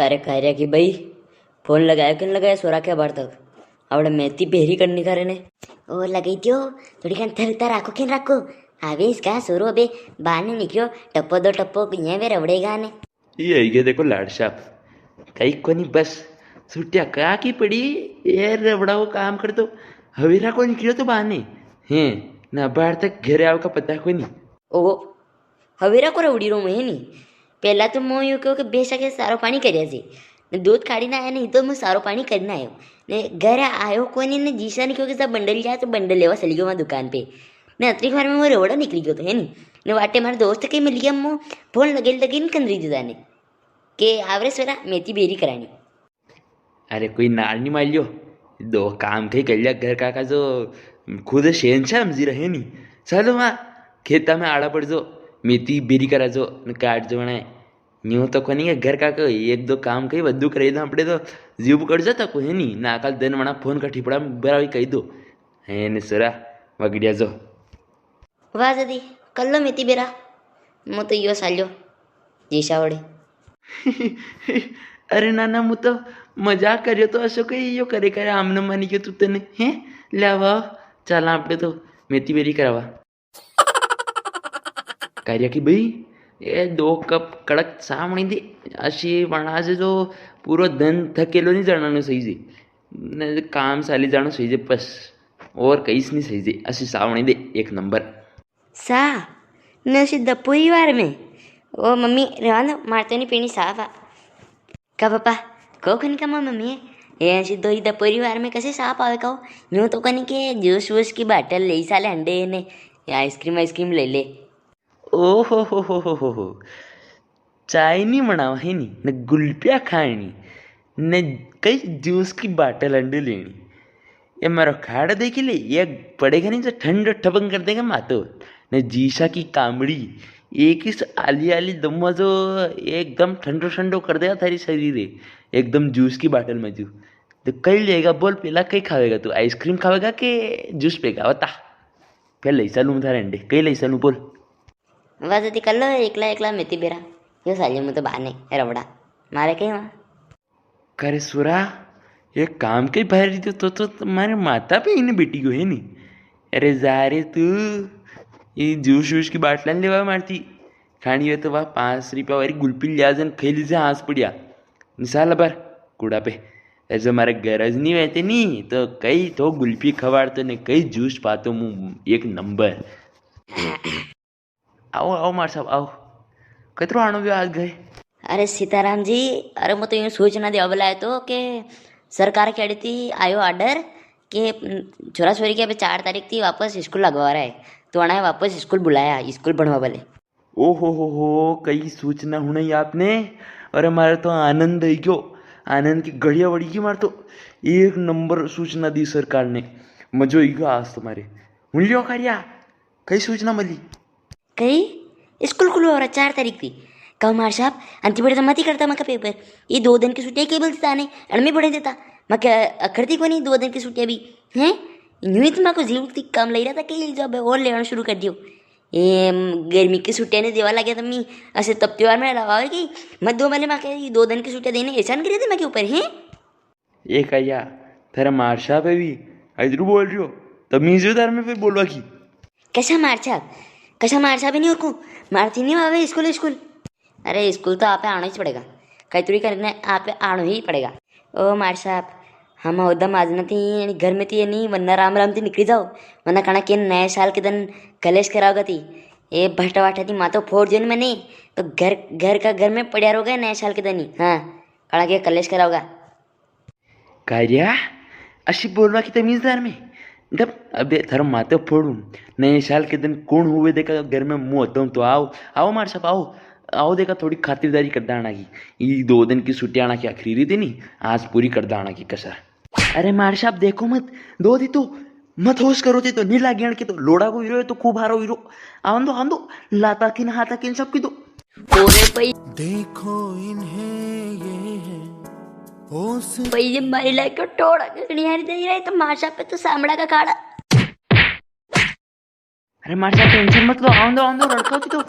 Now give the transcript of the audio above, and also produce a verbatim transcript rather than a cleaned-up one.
अरे कार्या की भाई, फोन लगायो कि नी लगायो सोरा के अबार तक? आवड़े मेथी भेरी करनी करे ने। ओ लगाई दियो, थोड़ी खान थरता राखो कि नी राखो। आवे इसका सोरो अबे बाने निकलो, टप्पो दो टप्पो, ये वे रवड़ेगा ने। ये आई गया देखो लाड साहब, कई कोनी बस छुट्टिया का की पड़ी, ये रवड़ा वो काम कर दो, हवेरा को निकलो तो बाने, हैं, ना अबार तक घरे आवे का पता कोनी। ओ, हवेरा को रवड़ी रो है नी। पहला तो मो यूं कहो कि बेशक ये सारो पानी कर जी, ने दूध काढ़ी ना आया, नी तो मु सारो पानी करना आयो। ने घर आयो कोनी, ने जीसा ने कहो कि सब बंडल लिया, तो बंडल लेवा चली गयो वहाँ दुकान पे। ने अतरी बार में वो रवड़ा निकली गयो तो है नी। ने वाटे मारे दोस्त के मिल गया, मो फोन लगे लगे नी कंदरी दीदा ने के आवरे सोरा मेथी भेरी करानी। अरे कोई नार नी मार लियो, दो काम कई कर लिया घर का, का जो खुद शहनशाह हमजी रहे नी। चलो वहाँ खेता में आड़ा पड़ जो, मेथी भेरी करा जो, न काट जो बनाए। न्यू तो कोनी के घर का को एक दो काम कई वद्दू करे दो, अपने तो जीव कर जाता कोई है नी, ना काल दिन वना फोन का ठिपड़ा में बराबर कही दो। है ने सोरा, वगड़िया जो। वाह जदी, कर लो मेथी भेरा, मु तो यो साल्यो, जीसा वड़े। अरे नाना, मु तो मजाक करियो तो, असो कई यो करे करे आमने मानी के तू तने, हैं? ले आवा, चाला आपने तो मेथी भेरी करावा। कार्या की भाई, ये दो कप कड़क चा बनी दे, असी बना जे जो पूरो दिन थकेलो नी जाना नो सही जे, ने काम साली जानो सही जे बस, और कईस नी सही जे, असी चा बनी दे एक नंबर। सा, ने असी दपोरी वार में? ओ मम्मी, रेवा दो, मारे तो नी पीनी सा पा। का पापा, को खन का मम्मी है? ये असी दो ही दपोरी वार में कसे सा पावे का हो? न्यू तो कनी के जूस वूस की बाटल ले साले अंडे ने, या आइसक्रीम आइसक्रीम ले ले। ओ हो हो हो हो हो हो। चाय नी बनावा है नी, ने गुल्फिया खानी, ने कई जूस की बाटल अंडे लेनी। ये मारो खाड़ देखी ले, ये पड़ेगा नी तो ठंडो ठबंग कर देगा मातो। ने जीसा की कामड़ी, एक इस आली आली दम्मा जो एकदम ठंडो ठंडो कर देगा थारी शरीर है, एकदम जूस की बाटल में जू। तो कई लेगा बोल, पहला कई खावेगा तू? आइसक्रीम खावेगा के जूस पेगा? बता। फिर ले चलूँ थारे अंडे, कई ले चलूँ बोल। वाह जदी कर लो एकला एकला मेथी भेरा, यो सालियो मु तो बाने रवड़ा, मारे कई वहाँ। करे सुरा, ये काम के बाहर तो, तो, तो मारे माता पे इने बेटी को है नी। अरे जा रे तू, ये जूस वूस की बाटला नी लेवा मारती। खानी है तो वाह पाँच रुपया वाली गुल्फी लिया जन, खेली से हाँस पड़िया। निसाल अबार कूड़ा पे। ए जो मारे गरज नी वेते नी, तो कई तो गुल्फी खवाड़तो ने कई जूस पातो मु एक नंबर। आओ, आओ मार साहब, आओ। कतरो आणो व्यो आज घरे? अरे सीताराम जी, अरे मु तो यूं सूचना देवा बुलायो तो के सरकार कह रही थी, आयो order के, उम, छोरा छोरी के अबे चार तारीख थी वापस स्कूल लगवा रहा है, तो अणाए वापस स्कूल बुलाया, स्कूल भणवा बले। ओ हो हो हो, कई सूचना हुणाई आपने। अरे मारे तो आनंद आई गयो, आनंद की घड़िया वड़ी गई मारे तो। एक नंबर सूचना दी सरकार ने, मजो आई गयो आज तो मारे। हुण लियो कार्या, कई सूचना मली? कई? स्कूल खुलवा वाला चार तारीख थी। कहो मार साहब, अंति बड़े तो मती करता मका पेपर। ये दो दिन की छुट्टियां केवल देता ने, अणमें पढ़े देता। मके अखरती कोनी दो दिन की छुट्टियां भी, हैं? यूं ही तो मको जीव की काम लई रहा था, कई जो अबे और लेना शुरू कर दियो। ये, म, गर्मी की छुट्टियां ने देवा लगे तो मी ऐसे तब त्योहार में लवावे की मत दो, मैंने मके ये दो दिन की छुट्टियां देने एहसान करे थे मके ऊपर, हैं? ए काया, थारा मार साहब है भी, इधरू बोल रियो, तमीज है थारे में फिर बोलवा की। कसा मार साहब? कसा मार साहब ही नी ओळखूं, मारती नी आवे स्कूल, स्कूल। अरे स्कूल तो आपे आणो ही पड़ेगा, कई तुरी करने आपे आणो ही पड़ेगा। ओ मार साहब, हम उदम आज न थी, यानी घर में थी, यानी वरना राम राम थी निकली जाओ, वरना कणा के नए साल के दिन कलेश कराओगा थी। ए भट्टा वाटा थी मातो फोड़ दियो न मैंने, तो घर, घर का घर में पड़्या रहोगा नए साल के दिन ही। हाँ, कणा के कलेश कराओगा। कार्या, अशी बोलवा की तमीज थारे में? जब अबे थारो मातो फोड़ूं, नए साल के दिन कौन हुए देखा घर में मुंह होता हूं तो आओ, आओ मार साहब, आओ, आओ देखा थोड़ी खातिरदारी कर दाना की। ई दो दिन की छुट्टी आना की आखिरी री थी नी, आज पूरी कर दाना की कसर। अरे मार साहब देखो मत, दो दी तो, मत होश करो थी तो, नी लागे अणके तो, लोड़ा को हीरो है तो खूब हारो हीरो। आवन दो, आवन दो, लाता किन हाथा किन सब की दो। ओरे भाई। देखो इन्हें ये है होश। भाई ये मारी लाइक को टोड़ा कितनी हारी दे रहे तो मार साहब पे तो सामड़ा का खाड़ा। अरे मार साहब टेंशन मत लो, आवन दो, आवन दो, रड़का की तो।